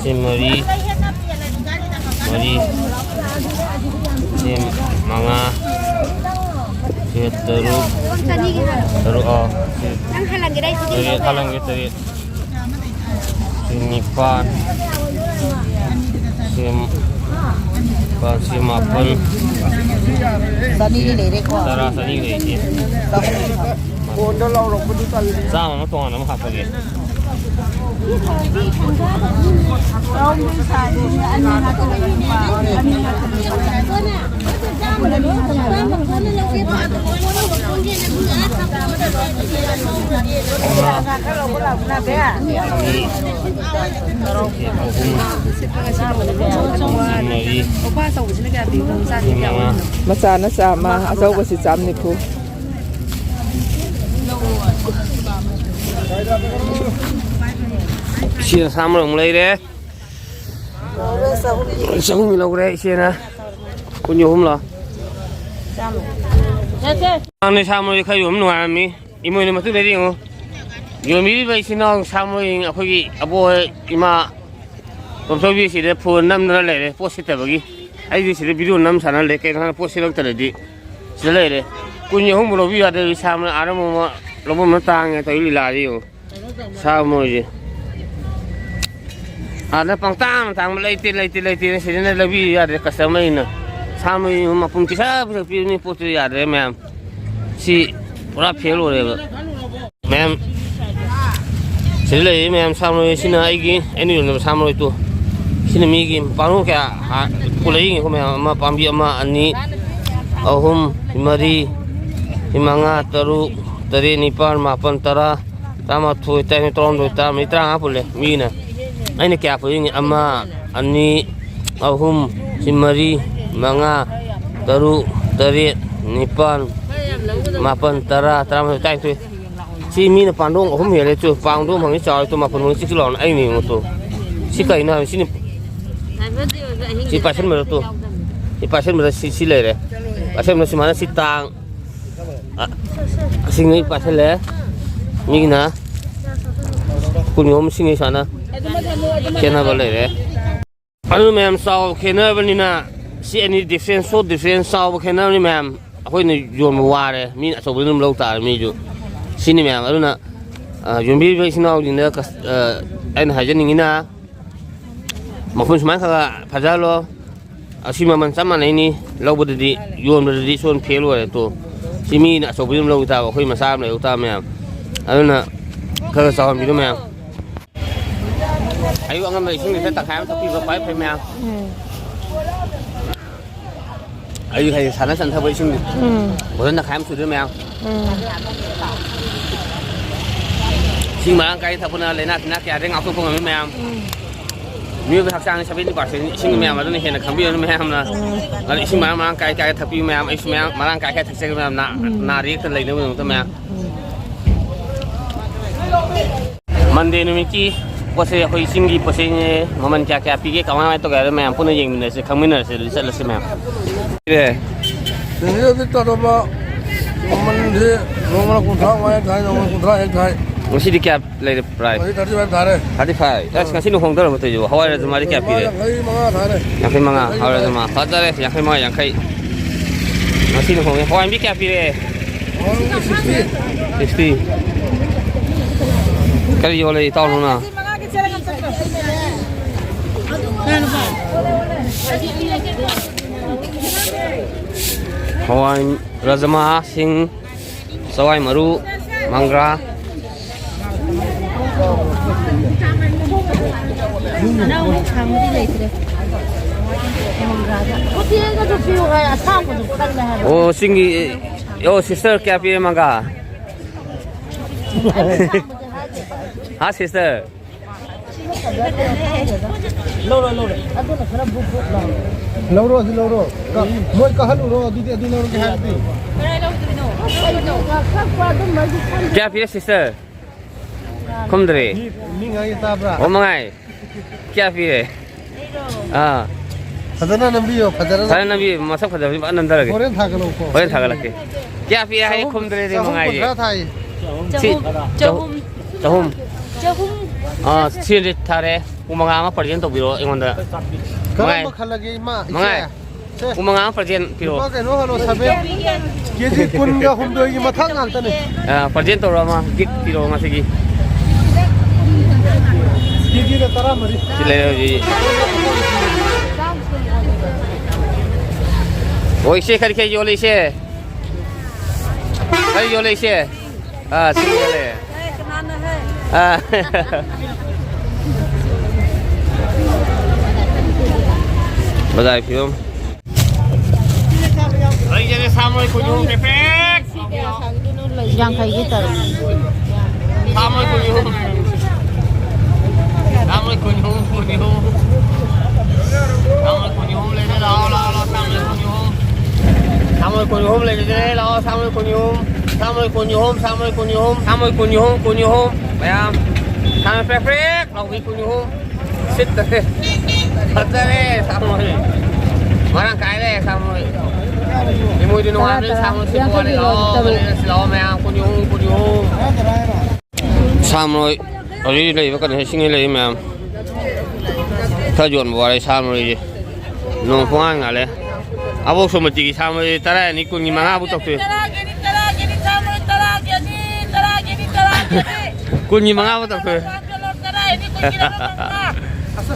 ꯁꯤ ꯃꯔꯤ, ꯃꯔꯤ, ꯁꯤ ꯃꯉꯥ, ꯁꯤ ꯇꯔꯨꯛ, ꯇꯔꯨꯛ, ꯑꯥ, ꯁꯤ ꯇꯔꯦꯠ, ꯍꯥꯜꯂꯝꯒꯦ, ꯇꯔꯦꯠ꯫ ꯁꯤ ꯅꯤꯄꯥꯟ, ꯁꯤ ꯅꯤꯄꯥꯟ, ꯁꯤ ꯃꯥꯄꯟ, ꯆꯅꯤꯗꯤ ꯂꯩꯔꯦꯀꯣ? ꯇꯔꯥ, ꯆꯅꯤ ꯂꯩꯔꯦ꯫ ꯆꯥꯝꯃ ꯑꯃ ꯇꯣꯉꯥꯟꯅ ꯑꯃ ꯍꯥꯞꯄꯒꯦ꯫ ꯃꯆꯥꯅ ꯆꯥꯝꯃ, ꯑꯆꯧꯕꯁꯤ ꯆꯥꯝ ꯅꯤꯐꯨ꯫ ꯏꯆꯦꯅ ꯁꯥ ꯃꯔꯣꯏ ꯑꯃꯨꯛ ꯂꯩꯔꯦ꯫ ꯆꯍꯨꯝꯒꯤ ꯂꯧꯈ꯭ꯔꯦ ꯏꯆꯦꯅ꯫ ꯀꯨꯟꯒꯤ ꯑꯍꯨꯝꯂꯣ? ꯅꯪꯅꯦ ꯁꯥ ꯃꯔꯣꯏ ꯈꯔ ꯌꯣꯟꯕ ꯅꯨꯡꯉꯥꯏꯔꯝꯃꯤ꯫ ꯏꯃꯣꯏꯅꯨ ꯃꯇꯨꯡꯗꯗꯤ ꯌꯦꯡꯉꯨ꯫ ꯌꯣꯟꯕꯤꯔꯤꯕ ꯏꯆꯤꯟ ꯏꯅꯥꯎ ꯁꯥ ꯃꯔꯣꯏ ꯑꯩꯈꯣꯏꯒꯤ ꯑꯕꯣꯛ ꯍꯣꯏ ꯏꯃꯥ ꯇꯣꯝꯆꯧꯕꯤ ꯁꯤꯗ ꯐꯣꯟ ꯅꯝꯗꯅ ꯂꯩꯔꯦ ꯄꯣꯠ ꯁꯤꯠꯇꯕꯒꯤ꯫ ꯑꯩꯗꯤ ꯁꯤꯗ ꯚꯤꯗꯤꯑꯣ ꯅꯝ ꯁꯥꯟꯅ ꯂꯩ, ꯀꯩꯅꯣ ꯍꯥꯏꯅ ꯄꯣꯠ ꯁꯤꯠꯂꯛꯇ꯭ꯔꯗꯤ ꯁꯤꯗ ꯂꯩꯔꯦ꯫ ꯀꯨꯟꯒꯤ ꯑꯍꯨꯝ ꯂꯧꯕꯤ ꯌꯥꯗꯦ, ꯁꯥ ꯑꯃꯅ ꯑꯥꯗ ꯑꯃꯨꯛ ꯂꯧꯐꯝꯅ ꯇꯥꯡꯉꯦ ꯇꯧꯔꯤ ꯂꯤꯂꯥꯗꯤ ꯌꯦꯡꯉꯨ꯫ ꯁꯥ ꯃꯣꯏꯁꯦ ꯑꯥꯗ ꯄꯪꯇꯥꯡ ꯇꯥꯡꯕ ꯂꯩꯇꯦ, ꯂꯩꯇꯦ, ꯂꯩꯇꯦ꯫ ꯁꯤꯗꯅ ꯂꯧꯕꯤ ꯌꯥꯗ꯭ꯔꯦ ꯀꯁꯇꯃꯔꯅ꯫ ꯁꯥ ꯃꯣꯏ ꯃꯄꯨꯟ ꯄꯤꯁꯥ ꯄꯤꯁꯥ ꯄꯤꯕꯅꯤ, ꯄꯣꯠꯇꯨ ꯌꯥꯗ꯭ꯔꯦ ꯃꯌꯥꯝ꯫ ꯁꯤ ꯄꯨꯔꯥ ꯐꯦꯜ ꯑꯣꯏꯔꯦꯕ꯫ ꯃꯌꯥꯝ ꯁꯤꯗ ꯂꯩꯔꯤ ꯃꯌꯥꯝ ꯁꯥ ꯃꯔꯣꯏ, ꯁꯤꯅ ꯑꯩꯒꯤ, ꯑꯩꯅ ꯌꯣꯟꯖꯕ ꯁꯥ ꯃꯔꯣꯏꯗꯣ꯫ ꯁꯤꯅ ꯃꯤꯒꯤ ꯄꯥꯔꯣ ꯀꯌꯥ ꯍꯥ-, ꯄꯨꯜꯂꯛꯏ ꯌꯦꯡꯉꯨꯀꯣ ꯃꯌꯥꯝ꯫ ꯑꯃ, ꯄꯥꯝꯕꯤ ꯑꯃ, ꯑꯅꯤ, ꯑꯍꯨꯝ, ꯃꯔꯤ, ꯃꯉꯥ, ꯇꯔꯨꯛ, ꯇꯔꯦꯠ, ꯅꯤꯄꯥꯜ, ꯃꯥꯄꯜ, ꯇꯔꯥ, ꯇꯔꯥꯃꯥꯊꯣꯏ, ꯇꯔꯥꯅꯤꯊꯣꯏ, ꯇꯔꯥꯍꯨꯝꯗꯣꯏ, ꯇꯔꯥꯃꯔꯤ, ꯇꯔꯥꯃꯉꯥ ꯄꯨꯜꯂꯦ ꯃꯤꯅ꯫ ꯑꯩꯅ ꯀꯌꯥ ꯄꯨꯜꯂꯤꯅꯤ? ꯑꯃ, ꯑꯅꯤ, ꯑꯍꯨꯝ, ꯁꯤ ꯃꯔꯤ, ꯃꯉꯥ, ꯇꯔꯨꯛ, ꯇꯔꯦꯠ, ꯅꯤꯄꯥꯜ, ꯃꯥꯄꯜ, ꯇꯔꯥ, ꯇꯔꯥꯃꯥꯊꯣꯏ, ꯇꯔꯥꯅꯤꯊꯣꯏ꯫ ꯁꯤ ꯃꯤꯅ ꯄꯥꯟꯗꯣꯡ ꯑꯍꯨꯝ ꯍꯦꯜꯂꯦ꯫ ꯇꯨ ꯄꯥꯟꯗꯣꯡ ꯐꯪꯉꯤ ꯆꯥꯎꯔꯦ꯫ ꯇꯨ ꯃꯥꯄꯜ ꯐꯪꯉꯤ ꯆꯤꯛ ꯆꯤꯛ ꯂꯥꯎꯅ ꯑꯩꯅ ꯌꯦꯡꯉꯨ ꯇꯨ꯫ ꯁꯤ ꯀꯩꯅꯣ ꯍꯥꯏꯕ? ꯁꯤꯅꯤ꯫ ꯁꯤ ꯄꯥꯏꯁꯟꯕꯗ ꯇꯨ꯫ ꯁꯤ ꯄꯥꯏꯁꯟꯕꯗ ꯁꯤ, ꯁꯤ ꯂꯩꯔꯦ꯫ ꯄꯥꯏꯁꯟꯕꯗ ꯁꯨꯃꯥꯏꯅ ꯁꯤ ꯇꯥꯡ꯫ ꯑ, ꯁꯤꯡꯉꯩ ꯄꯥꯏꯁꯜꯂꯦ꯫ ꯃꯤꯒꯤꯅ ꯀꯨꯟ ꯑꯍꯨꯝ ꯁꯤꯡꯉꯩ ꯁꯨꯃꯥꯏꯅ ꯈꯦꯠꯅꯕ ꯂꯩꯔꯦ꯫ ꯑꯗꯨ ꯃꯌꯥꯝ ꯆꯥꯎꯕ ꯈꯦꯠꯅꯕꯅꯤꯅ ꯁꯤ ꯑꯅꯤ difference, so difference ꯆꯥꯎꯕ ꯈꯦꯠꯅꯕꯅꯤ ꯃꯌꯥꯝ꯫ ꯑꯩꯈꯣꯏꯅ ꯌꯣꯟꯕ ꯋꯥꯔꯦ, ꯃꯤ ꯑꯆꯧꯕꯗ ꯑꯗꯨꯝ ꯂꯧ ꯇꯥꯔꯦ ꯃꯤꯁꯨ꯫ ꯁꯤꯅꯤ ꯃꯌꯥꯝ꯫ ꯑꯗꯨꯅ, ꯑ, ꯌꯣꯟꯕꯤꯔꯤꯕ ꯏꯆꯤꯟ ꯏꯅꯥꯎꯁꯤꯡꯗ ꯀꯁ-, ꯑ, ꯑꯩꯅ ꯍꯥꯏꯖꯅꯤꯡꯉꯤꯅ ꯃꯈꯣꯏ ꯁꯨꯃꯥꯏꯅ ꯈꯔ ꯈꯔ ꯐꯖꯍꯜꯂꯣ꯫ ꯑꯁꯤ ꯃꯃꯜ ꯆꯞ ꯃꯥꯟꯅꯩꯅꯤ, ꯂꯧꯕꯗꯗꯤ, ꯌꯣꯟꯕꯗꯗꯤ ꯁꯣꯝ ꯐꯦꯜ ꯑꯣꯏꯔꯦ ꯇꯣ꯫ ꯁꯤ ꯃꯤꯅ ꯑꯆꯧꯕ ꯑꯗꯨꯝ ꯂꯧ ꯇꯥꯕ, ꯑꯩꯈꯣꯏ ꯃꯆꯥ ꯑꯃ ꯂꯩꯍꯧ ꯇꯥꯕ ꯃꯌꯥꯝ꯫ ꯑꯗꯨꯅ ꯈꯔ ꯈꯔ ꯆꯥꯎꯍꯟꯕꯤꯔꯣ ꯃꯌꯥꯝ꯫ ꯑꯌꯨꯛ ꯑꯉꯟꯕ ꯏꯁꯤꯡ ꯂꯤꯇꯔ ꯇꯪꯈꯥꯏ ꯑꯃ ꯊꯛꯄꯤꯕ ꯈ꯭ꯋꯥꯏ ꯐꯩ ꯃꯌꯥꯝ꯫ ꯎꯝ꯫ ꯑꯌꯨꯛ ꯍꯌꯦꯡ ꯁꯥꯟꯅ ꯆꯠꯅ ꯊꯛꯄ ꯏꯁꯤꯡ ꯎꯝ꯫ ꯕꯣꯇꯜ ꯇꯪꯈꯥꯏ ꯑꯃ ꯁꯨꯗꯣꯏ ꯃꯌꯥꯝ꯫ ꯎꯝ꯫ ꯏꯁꯤꯡ ꯃꯔꯥꯡ ꯀꯥꯏꯅ ꯊꯛꯄꯅ ꯂꯥꯏꯅꯥ ꯇꯤꯟꯅꯥ ꯀꯌꯥꯗꯒꯤ ꯉꯥꯛꯊꯣꯛꯄ ꯉꯝꯃꯤ ꯃꯌꯥꯝ꯫ ꯎꯝ꯫ ꯃꯤꯑꯣꯏꯕ ꯍꯛꯆꯥꯡꯒꯤ seventy percent ꯏꯁꯤꯡ ꯃꯌꯥꯝ ꯑꯗꯨꯅ ꯍꯦꯟꯅ ꯈꯪꯕꯤꯔꯕꯅꯤ ꯃꯌꯥꯝꯅ꯫ ꯎꯝ꯫ ꯑꯗꯨ ꯏꯁꯤꯡ ꯃꯔꯥꯡ, ꯃꯔꯥꯡ ꯀꯥꯏ ꯀꯥꯏ ꯊꯛꯄꯤꯌꯨ ꯃꯌꯥꯝ꯫ ꯑꯩꯁꯨ ꯃꯌꯥꯝ ꯃꯔꯥꯡ ꯀꯥꯏ ꯀꯥꯏ ꯊꯛꯆꯒꯦ ꯃꯌꯥꯝ꯫ ꯅꯥ-, ꯎꯝ꯫ ꯅꯥꯗ ꯌꯦꯛꯇꯅ ꯂꯩꯅꯕꯒꯤꯗꯃꯛꯇ ꯃꯌꯥꯝ꯫ ꯎꯝ꯫ Monday ꯅꯨꯃꯤꯠꯀꯤ ꯄꯣꯠ ꯆꯩ, ꯑꯩꯈꯣꯏ ꯆꯤꯡꯒꯤ ꯄꯣꯠ ꯆꯩꯅꯦ, ꯃꯃꯜ ꯀꯌꯥ ꯀꯌꯥ ꯄꯤꯒꯦ, ꯀꯃꯥꯏ ꯀꯃꯥꯏ ꯇꯧꯒꯦ ꯍꯥꯏꯗꯣ ꯃꯌꯥꯝ ꯄꯨꯟꯅ ꯌꯦꯡꯃꯤꯟꯅꯁꯦ, ꯈꯪꯃꯤꯟꯅꯔꯁꯦ, ꯑꯗꯨꯗꯤ ꯆꯠꯂꯁꯤ ꯃꯌꯥꯝ꯫ ꯑꯦ꯫ ꯁꯤꯡꯁꯤꯗꯤ ꯇꯥꯗꯕ ꯃꯃꯜꯁꯦ ꯅꯣꯡꯃꯅ ꯀꯨꯟꯊ꯭ꯔꯥ ꯃꯉꯥ ꯍꯦꯛ ꯊꯥꯏ, ꯅꯣꯡꯃꯅ ꯀꯨꯟꯊ꯭ꯔꯥ ꯍꯦꯛ ꯊꯥꯏ꯫ ꯉꯁꯤꯗꯤ ꯀꯌꯥ ꯂꯩꯔꯦ price? ꯍꯧꯖꯤꯛ thirty five ꯊꯥꯔꯦ꯫ Thirty five꯫ ꯑꯁ, ꯉꯁꯤꯅ ꯍꯣꯡꯗꯧꯔꯕ ꯇꯧꯔꯤꯁꯤꯕꯣ? ꯍꯋꯥꯏ ꯔꯥꯖꯃꯥꯗꯤ ꯀꯌꯥ ꯄꯤꯔꯦ? ꯌꯥꯡꯈꯩ ꯃꯉꯥ ꯊꯥꯔꯦ꯫ ꯌꯥꯡꯈꯩ ꯃꯉꯥ꯫ ꯍꯋꯥꯏ ꯔꯥꯖꯃꯥ꯫ ꯐꯖꯔꯦ, ꯌꯥꯡꯈꯩ ꯃꯉꯥ, ꯌꯥꯡꯈꯩ꯫ ꯉꯁꯤꯅ ꯍꯣꯡꯉꯦ꯫ ꯍꯋꯥꯏ ꯃꯨꯕꯤ ꯀꯌꯥ ꯄꯤꯔꯦ? ꯍꯋꯥꯏ ꯃꯨꯕꯤ sixty꯫ Sixty꯫ ꯀꯔꯤ ꯌꯣꯜꯂꯤ ꯏꯇꯥꯎ ꯅꯪꯅ? ꯍꯋꯥꯏ, ꯔꯥꯖꯃꯥ, ꯁꯤꯡ, ꯆꯋꯥꯏ ꯃꯔꯨ, ꯃꯪꯒ꯭ꯔꯥ꯫ ꯑꯣ, ꯆꯤꯡꯒꯤ, ꯑꯣ, sister, ꯀꯌꯥ ꯄꯤꯔꯦ ꯃꯪꯒ꯭ꯔꯥ? ꯍꯥ, sister? ꯂꯧꯔꯣ, ꯂꯧꯔꯣ꯫ ꯑꯗꯨꯅ ꯈꯔ ꯕꯨꯛ ꯕꯨꯛ ꯂꯥꯎ꯫ ꯂꯧꯔꯣ, ꯑꯗꯨ ꯂꯧꯔꯣ꯫ ꯃꯣꯏ ꯀꯥꯍꯜꯂꯨꯔꯣ, ꯑꯗꯨꯗꯤ ꯑꯗꯨ ꯂꯧꯔꯒꯦ ꯍꯥꯏꯔꯗꯤ꯫ ꯀꯌꯥ ꯄꯤꯔꯦ, sister? ꯈꯨꯝꯗ꯭ꯔꯦ꯫ ꯃꯤ, ꯃꯤ ꯉꯥꯡꯉꯤ ꯇꯥꯕ꯭ꯔꯥ? ꯑꯣ, ꯃꯉꯥꯏ꯫ ꯀꯌꯥ ꯄꯤꯔꯦ? ꯑꯥ꯫ ꯐꯖꯅ ꯅꯝꯕꯤꯌꯣ, ꯐꯖꯅ ꯐꯖꯅ ꯅꯝꯕꯤꯌꯨ, ꯃꯁꯛ ꯐꯖꯕꯁꯤ ꯐꯖꯅ ꯅꯝꯊꯔꯒꯦ꯫ ꯍꯣꯔꯦꯟ ꯊꯥꯒꯠꯂꯛꯎꯀꯣ꯫ ꯍꯣꯔꯦꯟ ꯊꯥꯒꯠꯂꯛꯀꯦ꯫ ꯀꯌꯥ ꯄꯤꯔꯦ ꯍꯥꯏ ꯆꯍꯨꯝ, ꯈꯨꯝꯗ꯭ꯔꯦꯅꯦ, ꯆꯍꯨꯝ ꯃꯉꯥꯏꯁꯦ꯫ ꯀꯨꯟꯊ꯭ꯔꯥ ꯊꯥꯏ꯫ ꯁꯤ, ꯆꯍꯨꯝ, ꯆꯍꯨꯝ꯫ ꯆꯍꯨꯝ꯫ ꯆꯍꯨꯝ꯫ ꯑꯥ, three hundred ꯊꯥꯔꯦ꯫ ꯄꯨꯡ ꯃꯉꯥ ꯑꯃ present ꯇꯧꯕꯤꯔꯣ ꯑꯩꯉꯣꯟꯗ꯫ ꯀꯔꯝꯕ ꯃꯉꯥꯏ꯫ ꯈꯜꯂꯒꯦ, ꯏꯃꯥ, ꯏꯆꯦ? ꯃꯉꯥꯏ꯫ ꯁꯦ꯫ ꯄꯨꯡ ꯃꯉꯥ ꯑꯃ present ꯄꯤꯔꯣ꯫ ꯂꯨꯄꯥ ꯀꯩꯅꯣ ꯍꯜꯂꯣ, seven, KG ꯀꯨꯟꯒ ꯍꯨꯝꯗꯣꯏꯒꯤ ꯃꯊꯛ ꯉꯥꯛꯇꯅꯦ꯫ ꯑꯥ, present ꯇꯧꯔꯣ ꯑꯃ, gift ꯄꯤꯔꯣ ꯉꯁꯤꯒꯤ꯫ KGꯗ ꯇꯔꯥꯃꯔꯤ꯫ ꯁꯤ ꯂꯩꯔꯦ ꯍꯧꯖꯤꯛ꯫ ꯑꯣ, ꯏꯆꯦ, ꯀꯔꯤ ꯀꯔꯤ ꯌꯣꯜꯂꯤ, ꯏꯆꯦ? ꯀꯔꯤ ꯌꯣꯜꯂꯤ, ꯏꯆꯦ? ꯑꯥ, ꯁꯤ ꯌꯣꯜꯂꯦ꯫ ꯑꯦ, ꯀꯅꯥꯅꯣ ꯍꯦ? ꯑꯥ꯫ ꯕꯖꯥꯔꯒꯤ ꯐꯤꯕꯝ꯫ ꯂꯩꯖꯔꯦ, ꯁꯥ ꯃꯔꯣꯏ ꯀꯨꯟ ꯑꯍꯨꯝ ꯄꯦꯄꯦꯛ꯫ ꯌꯥꯡꯈꯩꯒꯤ ꯇꯔꯨꯛ꯫ ꯁꯥ ꯃꯔꯣꯏ ꯀꯨꯟ ꯑꯍꯨꯝ꯫ ꯁꯥ ꯃꯔꯣꯏ ꯀꯨꯟ ꯑꯍꯨꯝ, ꯀꯨꯟ ꯑꯍꯨꯝ꯫ ꯁꯥ ꯃꯔꯣꯏ ꯀꯨꯟ ꯑꯍꯨꯝ ꯂꯩꯔꯦ, ꯂꯥꯛꯑꯣ, ꯂꯥꯛꯑꯣ, ꯂꯥꯛꯑꯣ, ꯁꯥ ꯃꯔꯣꯏ ꯀꯨꯟ ꯑꯍꯨꯝ꯫ ꯁꯥ ꯃꯔꯣꯏ ꯀꯨꯟ ꯑꯍꯨꯝ ꯂꯩꯔꯦ, ꯂꯥꯛꯑꯣ, ꯁꯥ ꯃꯔꯣꯏ ꯀꯨꯟ ꯑꯍꯨꯝ꯫ ꯁꯥ ꯃꯔꯣꯏ ꯀꯨꯟ ꯑꯍꯨꯝ, ꯁꯥ ꯃꯔꯣꯏ ꯀꯨꯟ ꯑꯍꯨꯝ, ꯁꯥ ꯃꯔꯣꯏ ꯀꯨꯟ ꯑꯍꯨꯝ, ꯀꯨꯟ ꯑꯍꯨꯝ꯫ ꯃꯌꯥꯝ ꯁꯥ ꯃꯔꯣꯏ ꯄ꯭ꯔꯦꯛ ꯄ꯭ꯔꯦꯛ ꯂꯥꯎꯕꯤ ꯀꯨꯟ ꯑꯍꯨꯝ꯫ ꯁꯤꯠꯇꯔꯦ꯫ ꯐꯖꯔꯦ ꯁꯥꯃꯣꯏ꯫ ꯃꯔꯥꯡ ꯀꯥꯏꯔꯦ ꯁꯥꯃꯣꯏ꯫ ꯏꯃꯣꯏꯗꯤ ꯅꯨꯡꯉꯥꯏꯕꯅꯤ ꯁꯥꯃꯣꯏ ꯁꯤꯠꯄ ꯋꯥꯅꯤ꯫ ꯂꯥꯛꯑꯣ, ꯂꯩꯔꯁꯤ ꯂꯥꯛꯑꯣ ꯃꯌꯥꯝ꯫ ꯀꯨꯟ ꯑꯍꯨꯝ, ꯀꯨꯟ ꯑꯍꯨꯝ꯫ ꯁꯥ ꯃꯔꯣꯏ ꯍꯧꯖꯤꯛ ꯂꯩꯕ ꯀꯩꯅꯣ ꯁꯤꯡꯉꯩ ꯂꯩ ꯃꯌꯥꯝ꯫ ꯈꯔ ꯌꯣꯟꯕ ꯋꯥꯔꯦ ꯁꯥ ꯃꯔꯣꯏꯁꯦ꯫ ꯅꯣꯡ ꯄꯣꯡꯉꯥꯟ ꯉꯥꯜꯂꯦ꯫ ꯑꯕꯣꯛ ꯁꯣꯃꯇꯤꯒꯤ ꯁꯥ ꯃꯔꯣꯏꯁꯦ ꯇꯔꯥ ꯑꯅꯤ ꯀꯨꯟꯒꯤ ꯃꯉꯥꯕꯨ ꯇꯧꯊꯣꯛꯑꯦ꯫ ꯇꯔꯥꯒꯤ ꯑꯅꯤ, ꯇꯔꯥꯒꯤ ꯑꯅꯤ, ꯁꯥ ꯃꯔꯣꯏ ꯇꯔꯥꯒꯤ ꯑꯅꯤ, ꯇꯔꯥꯒꯤ ꯑꯅꯤ, ꯇꯔꯥꯒꯤ ꯑꯅꯤ꯫ ꯀꯨꯟꯒꯤ ꯃꯉꯥꯕꯨ ꯇꯧꯊꯣꯛꯑꯦ꯫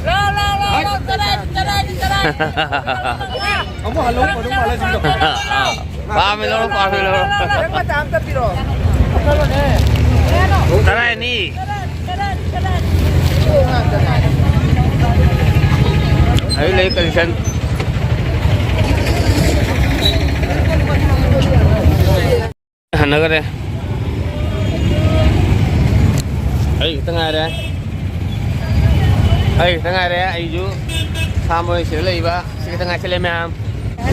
ꯂꯥꯎ, ꯂꯥꯎ, ꯂꯥꯎ, ꯂꯥꯎ, ꯇꯔꯥ ꯑꯅꯤ, ꯇꯔꯥ ꯑꯅꯤ, ꯇꯔꯥ ꯑꯅꯤ꯫ ꯑꯃꯨꯛ ꯍꯜꯂꯧ ꯐꯗꯧ ꯃꯥꯜꯂꯦ ꯁꯤꯗ꯫ ꯄꯥꯝꯃꯦ ꯂꯧꯔꯣ, ꯄꯥꯝꯃꯦ ꯂꯧꯔꯣ꯫ ꯅꯪ ꯃꯆꯥ ꯑꯝꯇ ꯄꯤꯔꯛꯑꯣ꯫ ꯇꯔꯥ ꯑꯅꯤ꯫ ꯑꯩ ꯂꯩ condition꯫ ꯍꯟꯅꯈꯔꯦ꯫ ꯑꯩ ꯈꯛꯇ ꯉꯥꯏꯔꯦ꯫ ꯑꯩ ꯈꯛꯇ ꯉꯥꯏꯔꯦ꯫ ꯑꯩꯁꯨ ꯁꯥ ꯃꯔꯣꯏ ꯁꯤꯗ ꯂꯩꯕ ꯁꯤ ꯈꯛꯇ ꯉꯥꯏꯁꯤꯜꯂꯦ ꯃꯌꯥꯝ꯫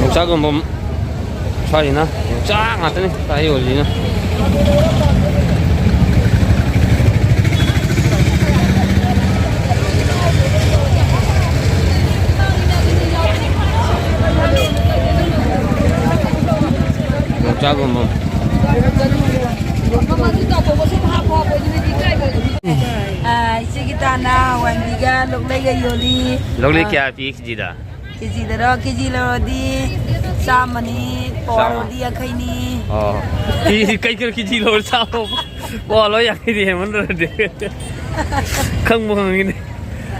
ꯌꯣꯡꯆꯥꯛ ꯌꯣꯟꯐꯝ ꯁ꯭ꯋꯥꯏꯁꯤꯅ ꯌꯣꯡꯆꯥꯛ ꯉꯥꯛꯇꯅꯤ ꯁ꯭ꯋꯥꯏ ꯌꯣꯜꯂꯤꯁꯤꯅ꯫ ꯌꯣꯡꯆꯥꯛ ꯌꯣꯟꯐꯝ꯫ ꯑꯥ, ꯏꯆꯦꯒꯤ ꯇꯥꯅ ꯍꯋꯥꯏꯕꯤꯒ ꯂꯣꯛꯂꯩꯒ ꯌꯣꯜꯂꯤ꯫ ꯂꯣꯛꯂꯩ ꯑꯥ, ꯀꯌꯥ ꯄꯤ ꯀꯦꯖꯤꯗ? ꯀꯦꯖꯤꯗꯔꯣ? ꯀꯦꯖꯤ ꯂꯧꯔꯗꯤ ꯆꯥꯝꯃꯅꯤ, ꯄꯋꯥ ꯆꯥꯝꯃ꯫ ꯂꯧꯔꯗꯤ ꯌꯥꯡꯈꯩꯅꯤ꯫ ꯑꯣ꯫ ꯀꯦꯖꯤ, ꯀꯩ ꯀꯩꯅꯣ ꯀꯦꯖꯤ ꯂꯧꯔ ꯆꯥꯝꯃ? ꯄꯋꯥ ꯂꯧꯔ ꯌꯥꯡꯈꯩꯗꯤ ꯍꯦꯟꯃꯟꯗ꯭ꯔꯗꯤ꯫ ꯈꯪꯕꯨ ꯈꯪꯉꯤꯅꯦ꯫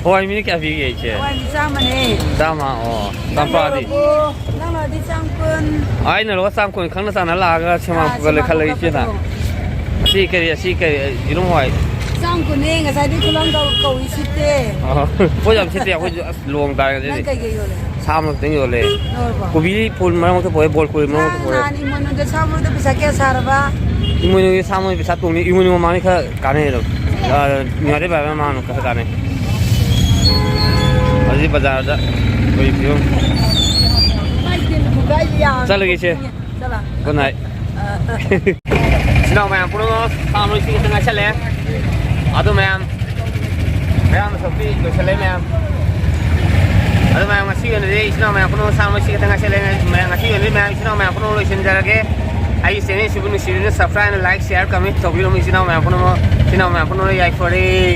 ꯍꯋꯥꯏ ꯃꯤꯅ ꯀꯌꯥ ꯄꯤꯒꯦ ꯏꯆꯦ? ꯍꯋꯥꯏꯗꯤ ꯆꯥꯝꯃꯅꯦ꯫ ꯆꯥꯝꯃ, ꯑꯣ꯫ ꯅꯪ ꯆꯥꯝꯄ꯭ꯔꯥꯗꯤ? ꯂꯧꯔꯕꯣ? ꯅꯪ ꯂꯧꯔꯗꯤ ꯆꯥꯝ ꯀꯨꯟ꯫ ꯑꯩꯅ ꯂꯧꯔ ꯆꯥꯝ ꯀꯨꯟ ꯈꯪꯅ ꯆꯥꯟꯅ ꯂꯥꯛꯑꯒ ꯁꯦꯃꯥꯡ ꯑꯥ, ꯈꯨꯒꯠꯂꯦ ꯁꯦꯃꯥꯡ ꯈꯜꯂꯦ ꯈꯨꯒꯠꯄꯗꯣ꯫ ꯏꯆꯦꯅ꯫ ꯑꯁꯤ ꯀꯔꯤ, ꯑꯁꯤ ꯀꯔꯤ, ꯌꯦꯔꯨꯝ ꯍꯋꯥꯏ? ꯆꯥꯝ ꯀꯨꯟꯅꯦ, ꯉꯁꯥꯏꯗꯤ ꯈꯨꯂꯪ ꯀꯧ-, ꯀꯧꯏ ꯁꯤꯠꯇꯦ꯫ ꯑꯣ꯫ ꯄꯣꯠ ꯌꯥꯝ ꯁꯤꯠꯇꯦ, ꯑꯩꯈꯣꯏꯁꯨ ꯑꯁ ꯂꯣꯡ ꯇꯥꯔꯦ ꯉꯁꯤꯗꯤ꯫ ꯅꯪ ꯀꯩꯀꯩ ꯌꯣꯜꯂꯦ? ꯁꯥ ꯃꯔꯣꯏ ꯈꯛꯇꯪ ꯌꯣꯜꯂꯦ꯫ ꯂꯧꯔꯕꯣ? ꯀꯣꯕꯤ ꯐꯨꯜ ꯃꯔꯛ ꯃꯔꯛꯇ ꯄꯨꯔꯛꯑꯦ, ꯕꯣꯜ ꯀꯣꯕꯤ ꯃꯔꯛ ꯃꯔꯛꯇ ꯅꯪ ꯄꯨꯔꯛꯑꯦ꯫ ꯅꯍꯥꯟ ꯏꯃꯣꯏꯅꯨꯗ ꯁꯥ ꯃꯔꯣꯏꯗ ꯄꯩꯁꯥ ꯀꯌꯥ ꯁꯥꯔꯕ? ꯏꯃꯣꯏꯅꯨꯒꯤ ꯁꯥ ꯃꯔꯣꯏ ꯄꯩꯁꯥ ꯇꯣꯡꯉꯤ, ꯏꯃꯣꯏꯅꯨ ꯃꯃꯥꯡꯗꯤ ꯈꯔ ꯀꯥꯟꯅꯩ ꯑꯗꯨꯝ꯫ ꯑ, ꯅꯨꯡꯉꯥꯏꯇꯦ ꯚꯥꯏ, ꯃꯃꯥꯡꯅ ꯈꯔ ꯀꯥꯟꯅꯩ꯫ ꯍꯧꯖꯤꯛ ꯕꯖꯥꯔꯗ ꯑꯩꯈꯣꯏ ꯐꯤꯕꯝ꯫ ꯆꯠꯂꯒꯦ ꯏꯆꯦ꯫ ꯆꯠꯂꯣ꯫ Good night꯫ ꯑ꯫ ꯏꯆꯤꯟ ꯏꯅꯥꯎ ꯃꯌꯥꯝ ꯄꯨꯝꯅꯃꯛ ꯁꯥ ꯃꯔꯣꯏ ꯁꯤ ꯈꯛꯇ ꯉꯥꯏꯁꯜꯂꯦ꯫ ꯑꯗꯨ ꯃꯌꯥꯝ, ꯃꯌꯥꯝ ꯁꯛꯄꯤ ꯂꯣꯏꯁꯜꯂꯦ ꯃꯌꯥꯝ꯫ ꯑꯗꯨ ꯃꯌꯥꯝ ꯉꯁꯤ ꯑꯣꯏꯅꯗꯤ ꯏꯆꯤꯟ ꯏꯅꯥꯎ ꯃꯌꯥꯝ ꯄꯨꯝꯅꯃꯛ ꯁꯥ ꯃꯔꯣꯏ ꯁꯤ ꯈꯛꯇ ꯉꯥꯏꯁꯜꯂꯦ꯫ ꯃꯌꯥꯝ ꯉꯁꯤ ꯑꯣꯏꯅꯗꯤ ꯃꯌꯥꯝ ꯏꯆꯤꯟ ꯏꯅꯥꯎ ꯃꯌꯥꯝ ꯄꯨꯝꯅꯃꯛ ꯂꯣꯏꯁꯤꯟꯖꯔꯒꯦ꯫ ꯑꯩꯒꯤ ꯆꯦꯅꯦꯜꯁꯤꯕꯨ ꯅꯨꯡꯁꯤꯕꯤꯗꯨꯅ subscribe, like, share, comment ꯇꯧꯕꯤꯔꯝꯃꯤ ꯏꯆꯤꯟ ꯏꯅꯥꯎ ꯃꯌꯥꯝ ꯄꯨꯝꯅꯃꯛ, ꯏꯆꯤꯟ ꯏꯅꯥꯎ ꯃꯌꯥꯝ ꯄꯨꯝꯅꯃꯛ ꯌꯥꯏꯐꯔꯦ꯫